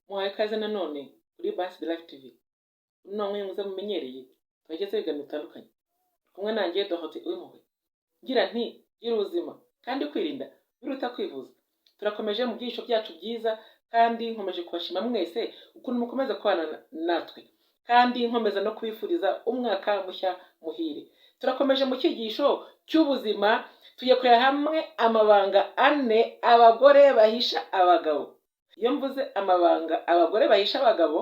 Muhaye ikaze nanone kuri Basi Life TV. Uno mwe muze mumenyereye tubagezeho ibiganiro bitandukanye. Kumwe nanjye Dorothée Uwimpuhwe. Ngira nti: "Gira ubuzima, kandi kwirinda biruta kwivuza." Turakomeje mu byigisho byacu byiza, kandi nkomeje kubashima mwese ukuntu mukomeza kubana natwe, kandi nkomeza no kubifuriza umwaka mushya muhire. Turakomeje mu cyigisho cy'ubuzima, tugiye kureba hamwe amabanga ane abagore bahisha abagabo. Iyo mvuze amabanga abagore bahisha abagabo,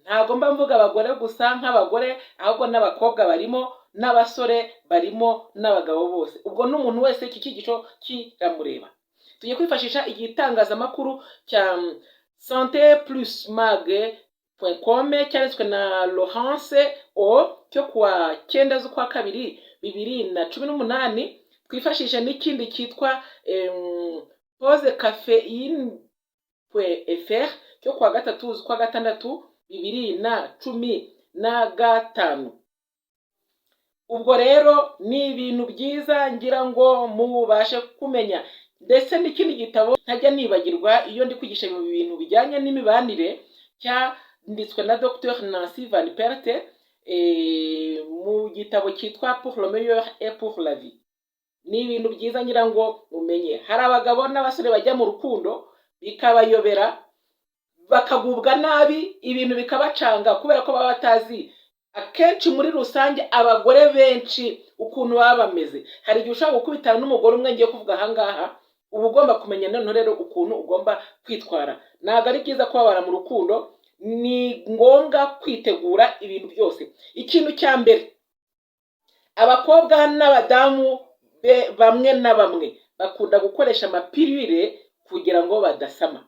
ntabwo mba mvuga abagore gusa nk'abagore, ahubwo n'abakobwa barimo, n'abasore barimo, n'abagabo bose. Ubwo n'umuntu wese iki cyigisho kiramureba. Tugiye kwifashisha igitangazamakuru cya Santé Plus Mag com, cyanditswe na Laurence O, cyo kuwa 9 z'ukwa 2 2018. Twifashisha n'ikindi cyitwa Pause Caféine fr, cyo kuwa 3 z'ukwa 6 2015. Ubwo rero ni ibintu byiza ngira ngo mubashe kumenya, ndetse n'ikindi gitabo ntajya nibagirwa iyo ndi kwigisha mu bintu bijyanye n'imibanire, cyanditswe na Dr Nancy Van Perte mu gitabo cyitwa Pour le meilleur et pour la vie. Ni ibintu byiza ngira ngo mumenye. Hari abagabo n'abasore bajya mu rukundo bikabayobera, bakagubwa nabi, ibintu bikabacanga, kubera ko baba batazi akenshi muri rusange abagore benshi ukuntu baba bameze. Hari igihe ushobora gukubitana n'umugore umwe ngiye kuvuga ahangaha, uba ugomba kumenya noneho rero ukuntu ugomba kwitwara. Ntabwo ari byiza kubabara mu rukundo, ni ngombwa kwitegura ibintu byose. Ikintu cya mbere, abakobwa n'abadamu bamwe na bamwe bakunda gukoresha amapilule kugira ngo badasama.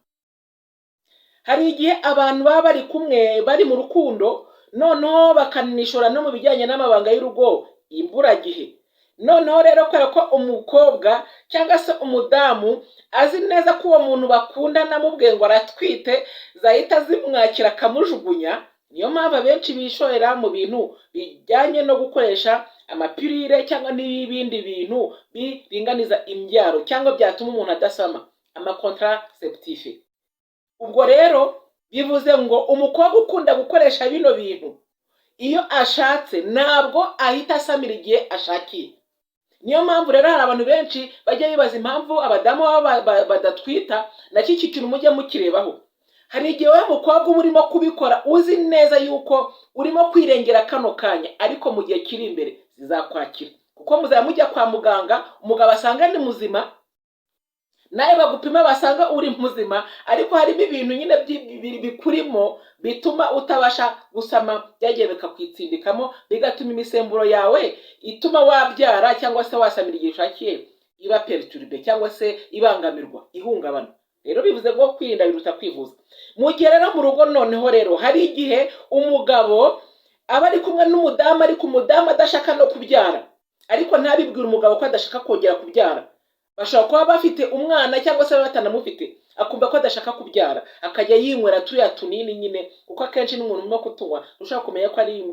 Hari igihe abantu baba bari kumwe, bari mu rukundo, noneho bakanishora no mu bijyanye n'amabanga y'urugo imburagihe. Noneho rero kubera ko umukobwa cyangwa se umudamu azi neza ko uwo muntu bakundana amubwiye ngo aratwite zahita zimwakira akamujugunya, niyo mpamvu abenshi bishorera mu bintu bijyanye no gukoresha amapilule cyangwa n'ibindi bintu biringaniza imbyaro cyangwa byatuma umuntu adasama, amacontraceptif. Ubwo rero bivuze ngo umukobwa ukunda gukoresha bino bintu, iyo ashatse ntabwo ahita asamira igihe ashakiye. Niyo mpamvu rero hari abantu benshi bajya bibaza impamvu abadamu baba badatwita. Nacyo iki kintu mujye mukirebaho. Hari igihe wowe mukobwa uba urimo kubikora uzi neza yuko urimo kwirengera kano kanya, ariko mu gihe kiri imbere zizakwakira, kuko muzaba mujya kwa muganga, umugabo asanga ni muzima, nawe bagupima basanga uri muzima, ariko harimo ibintu nyine bikurimo bituma utabasha gusama, byagiye bikakwitsindikamo, bigatuma imisemburo yawe ituma wabyara cyangwa se wasamira igihe ushakiye iba perturbée cyangwa se ibangamirwa, ihungabana. Rero bivuze ngo kwirinda biruta kwivuza. Mu gihe rero mu rugo noneho rero hari igihe umugabo aba ari kumwe n'umudamu, ariko umudamu adashaka no kubyara, ariko ntabibwire umugabo ko adashaka kongera kubyara. Bashobora kuba bafite umwana cyangwa se batanamufite, akumva ko adashaka kubyara, akajya yinywera turiya tunini nyine, kuko akenshi n'umuntu urimo kutunywa ushobora kumenya ko ari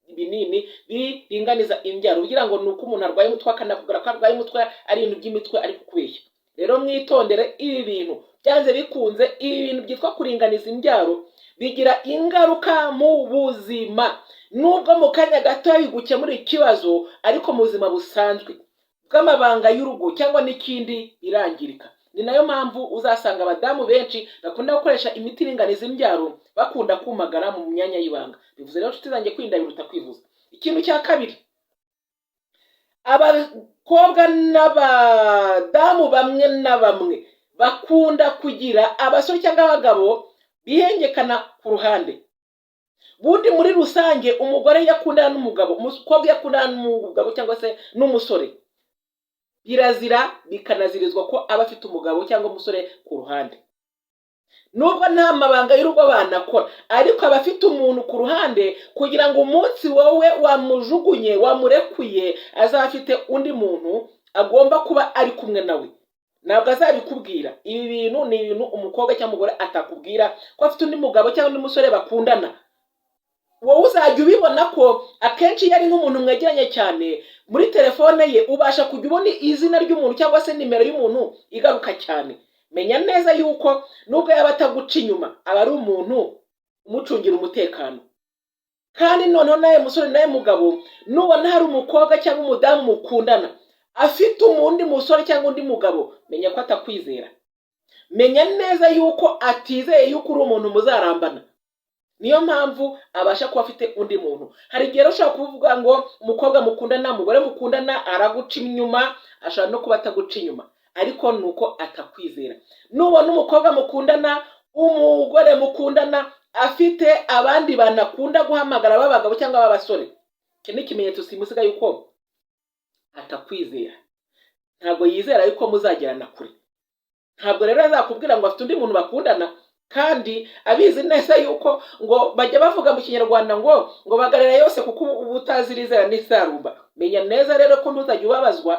ibinini biringaniza imbyaro, kugira ngo ni uko umuntu arwaye umutwe akanakubwira ko arwaye umutwe, ari ibintu by'imitwe ari kukubeshya. Rero mwitondere ibi bintu. Byanze bikunze ibi bintu byitwa kuringaniza imbyaro bigira ingaruka mu buzima, nubwo mu kanya gato bigukemura ikibazo, ariko mu buzima busanzwe bw'amabanga y'urugo cyangwa n'ikindi birangirika. Ni nayo mpamvu uzasanga abadamu benshi bakunda gukoresha imiti iringaniza imbyaro bakunda kumagara mu myanya y'ibanga. Bivuze rero, nshuti zanjye, kwirinda biruta kwivuza. Ikintu cya kabiri, abakobwa n'abadamu bamwe na bamwe bakunda kugira abasore cyangwa abagabo bihengekana ku ruhande. Bundi muri rusange umugore iyo akundana n'umugabo, umukobwa iyo akundana n'umugabo cyangwa se n'umusore, birazira bikanazirizwa ko aba afite umugabo cyangwa umusore ku ruhande. Nubwo nta mabanga y'urugo banakora, ariko aba afite umuntu ku ruhande kugira ngo umunsi wowe wamujugunye, wamurekuye, azaba afite undi muntu agomba kuba ari kumwe nawe. Ntabwo azabikubwira. Ibi bintu ni ibintu umukobwa cyangwa umugore atakubwira ko afite undi mugabo cyangwa undi musore bakundana. Wowe uzajya ubibona ko akenshi iyo ari nk'umuntu mwegeranye cyane, muri telefone ye ubasha kujya ubona izina ry'umuntu cyangwa se nimero y'umuntu igaruka cyane. Menya neza yuko nubwo yaba ataguca inyuma, aba ari umuntu umucungira umutekano. Kandi noneho nawe musore, nawe mugabo, nubona hari umukobwa cyangwa umudamu mukundana afite undi musore cyangwa undi mugabo, menya ko atakwizera. Menya neza yuko atizeye yuko uri umuntu muzarambana. Niyo mpamvu abasha kuba afite undi muntu. Hari igihe rero ushobora kuvuga ngo umukobwa mukundana, umugore mukundana araguca inyuma. Ashobora no kuba ataguca inyuma, ariko ni uko atakwizera. Nubona umukobwa mukundana, umugore mukundana afite abandi bantu akunda guhamagara b'abagabo cyangwa b'abasore, iki ni ikimenyetso simusiga yuko atakwizera. Ntabwo yizera yuko muzagerana kure. Ntabwo rero azakubwira ngo afite undi muntu bakundana kandi abizi neza yuko ngo bajya bavuga mu Kinyarwanda ngo bagarira yose, kuko uba utazi irizera n'isarumba. Menya neza rero ko ntuzajya ubabazwa,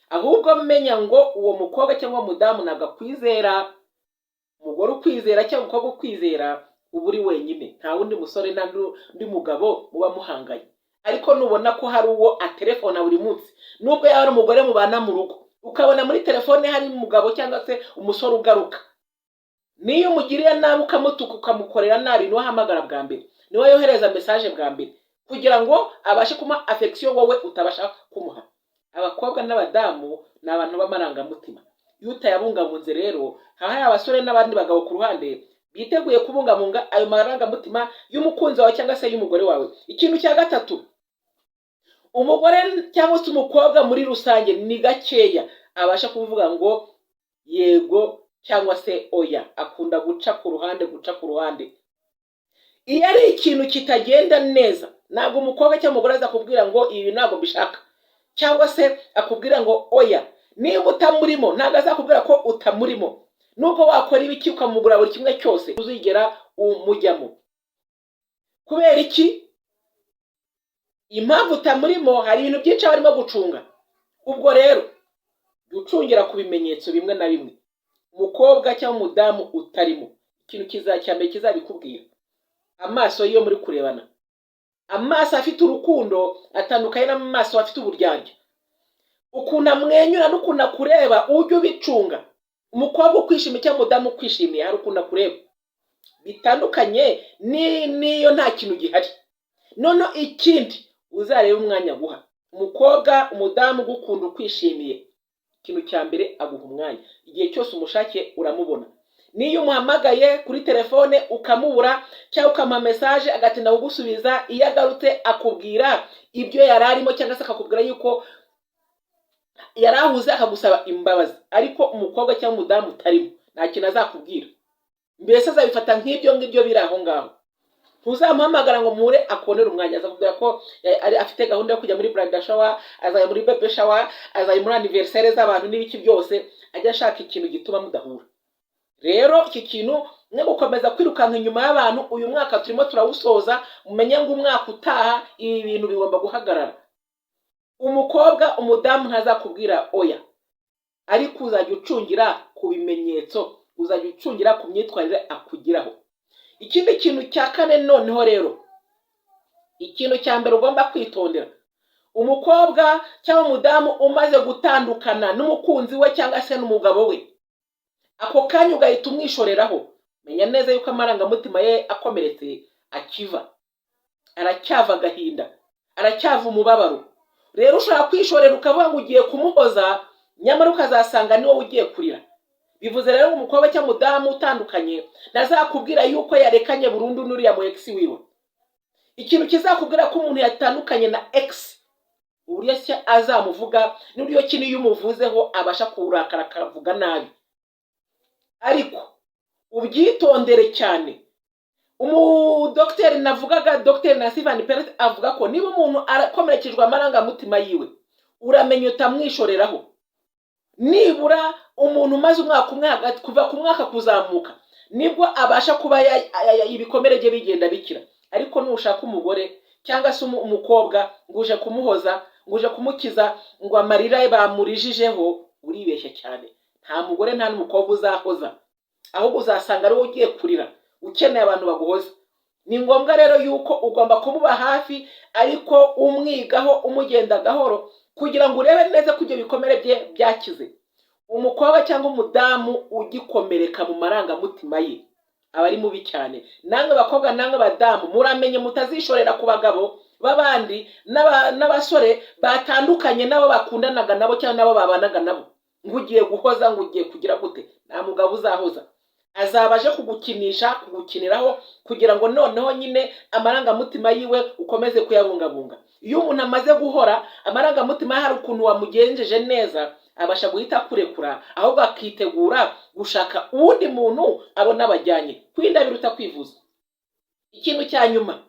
ahubwo menya ngo uwo mukobwa cyangwa umudamu ntabwo akwizera. Umugore ukwizera cyangwa umukobwa ukwizera, uba uri wenyine, nta wundi musore, nta n'undi mugabo muba muhanganye. Ariko nubona ko hari uwo atelefona buri munsi, nubwo yaba ari umugore mubana mu rugo, ukabona muri telefone hari umugabo cyangwa se umusore ugaruka, niyo umugiriye nabi, ukamutuka, ukamukorera nabi, niwe ahamagara bwa mbere, niwe yohereza message bwa mbere kugira ngo abashe kumuha affection wowe utabasha kumuha. Abakobwa n'abadamu ni abantu b'amarangamutima. Iyo utayabungabunze rero, haba hari abasore n'abandi bagabo ku ruhande biteguye kubungabunga ayo marangamutima y'umukunzi wawe cyangwa se y'umugore wawe. Ikintu cya gatatu, umugore cyangwa se umukobwa muri rusange ni gakeya abasha kuvuga ngo yego cyangwa se oya. Akunda guca ku ruhande, guca ku ruhande. Iyo ari ikintu kitagenda neza, ntabwo umukobwa cyangwa umugore aza kubwira ngo ibi ntabwo mbishaka, cyangwa se akubwira ngo oya. Niba utamurimo, ntabwo azakubwira ko utamurimo. Nubwo wakora ibiki, ukamugura buri kimwe cyose, uzigera umujyamo. Kubera iki? Impamvu utamurimo, hari ibintu byinshi aba arimo gucunga. Ubwo rero jya ucungira ku bimenyetso bimwe na bimwe. Umukobwa cyangwa umudamu utarimo, ikintu cya mbere kizabikubwira, amaso iyo muri kurebana, amaso afite urukundo atandukanye n'amaso afite uburyarya. Ukuntu amwenyura n'ukuntu akureba, ujye ubicunga. Umukobwa ukwishimiye cyangwa umudamu ukwishimiye, hari ukuntu akureba bitandukanye n'iyo nta kintu gihari. Noneho ikindi, uzarebe umwanya aguha. Umukobwa, umudamu ugukunda, ukwishimiye, ikintu cya mbere aguha umwanya. Igihe cyose umushakiye uramubona. Niyo umuhamagaye kuri telefone ukamubura, cyangwa ukamuha message agatinda kugusubiza, iyo agarutse akubwira ibyo yari arimo, cyangwa se akakubwira yuko yari ahuze, akagusaba imbabazi. Ariko umukobwa cyangwa umudamu utarimo, nta kintu azakubwira. Mbese azabifata nk'ibyo ngibyo biri aho ngaho. Ntuzamuhamagara ngo muhure akubonere umwanya. Azakubwira ko afite gahunda yo kujya muri bridal shower, azajya muri baby shower, azajya muri anniversaire z'abantu n'ibiki byose, ajya ashaka ikintu gituma mudahura. Rero iki kintu no gukomeza kwirukanka inyuma y'abantu, uyu mwaka turimo turawusoza, mumenye ngo umwaka utaha ibi bintu bigomba guhagarara. Umukobwa, umudamu ntazakubwira oya, ariko uzajya ucungira ku bimenyetso, uzajya ucungira ku myitwarire akugiraho. Ikindi kintu cya kane noneho rero, ikintu cya mbere ugomba kwitondera, umukobwa cyangwa umudamu umaze gutandukana n'umukunzi we cyangwa se n'umugabo we, ako kanya ugahita umwishoreraho, menya neza yuko amarangamutima ye akomeretse akiva, aracyava agahinda, aracyava umubabaro. Rero ushobora kwishorera ukavuga ngo ugiye kumuhoza, nyamara ukazasanga ni wowe ugiye kurira. Bivuze rero ngo umukobwa cyangwa umudamu utandukanye ntazakubwira yuko yarekanye burundu n'uriya mu ex wiwe. Ikintu kizakubwira ko umuntu yatandukanye na ex, uburyo se azamuvuga n'uburyo ki n'iyo umuvuzeho abasha kurakara akavuga nabi. Ariko ubyitondere cyane. Umudogiteri navugaga, Dogiteri Nancy Van Pelt, avuga ko niba umuntu arakomerekejwe amarangamutima yiwe, uramenya utamwishoreraho. Nibura umuntu umaze umwaka umwe hagati, kuva ku mwaka kuzamuka, nibwo abasha kuba ibikomere bye bigenda bikira. Ariko nushaka umugore cyangwa se umukobwa ngo uje kumuhoza, ngo uje kumukiza, ngo amarira bamurijijeho, uribeshya cyane. Nta mugore, nta n'umukobwa uzahoza, ahubwo uzasanga ari wowe ugiye kurira, ukeneye abantu baguhoza. Ni ngombwa rero yuko ugomba kumuba hafi, ariko umwigaho, umugenda gahoro, kugira ngo urebe neza ko ibyo bikomere bye byakize. Umukobwa cyangwa umudamu ugikomereka mu marangamutima ye aba ari mubi cyane. Namwe bakobwa, namwe badamu, muramenye mutazishorera ku bagabo b'abandi n'abasore batandukanye n'abo bakundanaga nabo cyangwa n'abo babanaga nabo, ngo ugiye guhoza, ngo ugiye kugira gute. Nta mugabo uzahoza, azaba aje kugukinisha, kugukiniraho, kugira ngo noneho nyine amarangamutima yiwe ukomeze kuyabungabunga. Iyo umuntu amaze guhora amarangamutima ye, hari ukuntu wamugenjeje neza, abasha guhita akurekura, ahubwo akitegura gushaka uwundi muntu abona bajyanye. Kwirinda biruta kwivuza. Ikintu cya nyuma,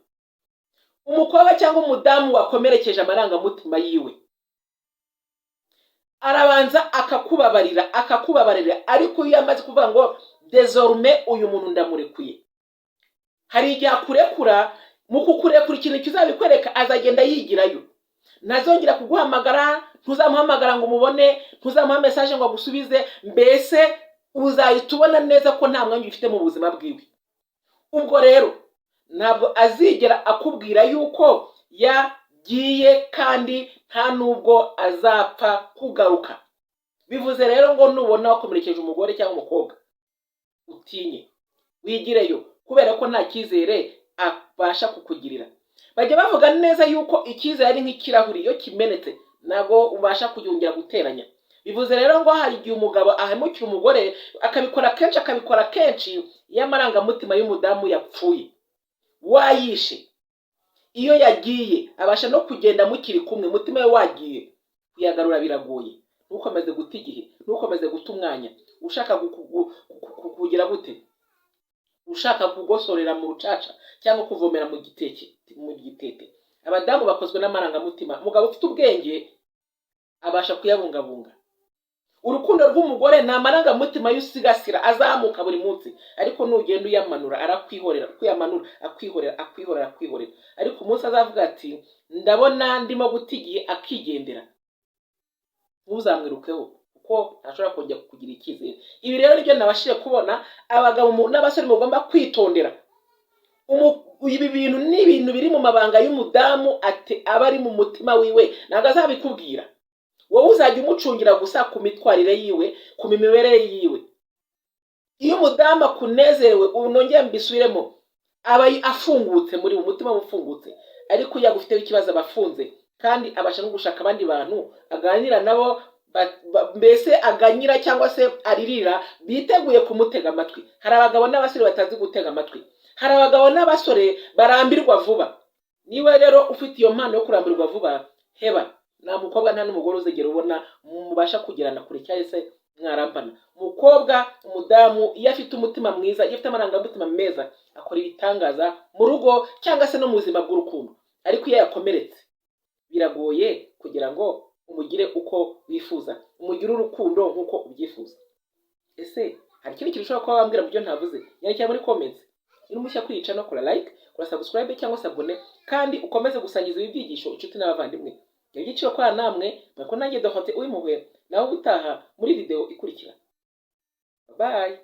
umukobwa cyangwa umudamu wakomerekeje amarangamutima yiwe arabanza akakubabarira, akakubabarira, ariko iyo amaze kuvuga ngo "Désormais uyu muntu ndamurekuye", hari igihe akurekura. Mu kukurekura, ikintu kizabikwereka, azagenda yigirayo, ntazongera kuguhamagara, ntuzamuhamagara ngo umubone, ntuzamuha message ngo agusubize. Mbese uzahita ubona neza ko nta mwanya ufite mu buzima bwiwe. Ubwo rero ntabwo azigera akubwira yuko yagiye, kandi nta nubwo azapfa kugaruka. Bivuze rero ngo nubona wakomerekeje umugore cyangwa umukobwa, utinye, wigireyo, kubera ko nta cyizere abasha kukugirira. Bajya bavuga neza yuko icyizere ari nk'ikirahuri, iyo kimenetse ntabwo ubasha kuyongera guteranya. Bivuze rero ngo hari igihe umugabo ahemukira umugore, akabikora kenshi, akabikora kenshi. Iyo amarangamutima y'umudamu yapfuye, wayishe, iyo yagiye, abasha no kugenda mukiri kumwe, umutima we wagiye, kuyagarura biragoye. Ntukomeze guta igihe, ntukomeze guta umwanya ushaka kugira gute, ushaka kugosorera mu rucaca cyangwa kuvomera mu gitete. Abadamu bakozwe n'amarangamutima. Umugabo ufite ubwenge abasha kuyabungabunga. Urukundo rw'umugore ni amarangamutima y'usigasira, azamuka buri munsi, ariko nugenda uyamanura arakwihorera. Uko uyamanura akwihorera, akwihorera, akwihorera, ariko umunsi azavuga ati "Ndabona ndimo guta igihe", akigendera, ntuzamwirukeho, kuko ntashobora kongera kukugira icyizere. Ibi rero nibyo nabashije kubona. Abagabo n'abasore mugomba kwitondera ibi bintu. Ni ibintu biri mu mabanga y'umudamu, ati aba ari mu mutima wiwe, ntabwo azabikubwira. Wowe uzajya umucungira gusa ku mitwarire yiwe, ku mimerere yiwe. Iyo umudamu akunezerewe, ubu nongeye mbisubiremo, aba afungutse muri mu mutima we ufungutse, ariko iyo agufiteho ikibazo aba afunze, kandi abasha no gushaka abandi bantu aganira nabo, mbese aganyira cyangwa se aririra, biteguye kumutega amatwi. Hari abagabo n'abasore batazi gutega amatwi, hari abagabo n'abasore barambirwa vuba. Niba rero ufite iyo mpano yo kurambirwa vuba, heba, nta mukobwa, nta n'umugore uzigera ubona mubasha kugerana kure cyangwa se mwarambana. Umukobwa, umudamu, iyo afite umutima mwiza, iyo afite amarangamutima meza, akora ibitangaza mu rugo cyangwa se no mu buzima bw'urukundo, ariko iyo yakomeretse biragoye kugira ngo umugire uko wifuza, umugire urukundo nk'uko ubyifuza. Ese hari ikindi kintu ushobora kuba wambwira mu byo ntavuze? Yandikira muri comments. Niba mushya kuri iyi channel, kora like, kora subscribe cyangwa se abonner, kandi ukomeze gusangiza ibi byigisho inshuti n'abavandimwe. Igiciro kwa namwe mwako nanjye Dohote Uwimpuhwe. Nawe ubutaha muri video ikurikira. Bye.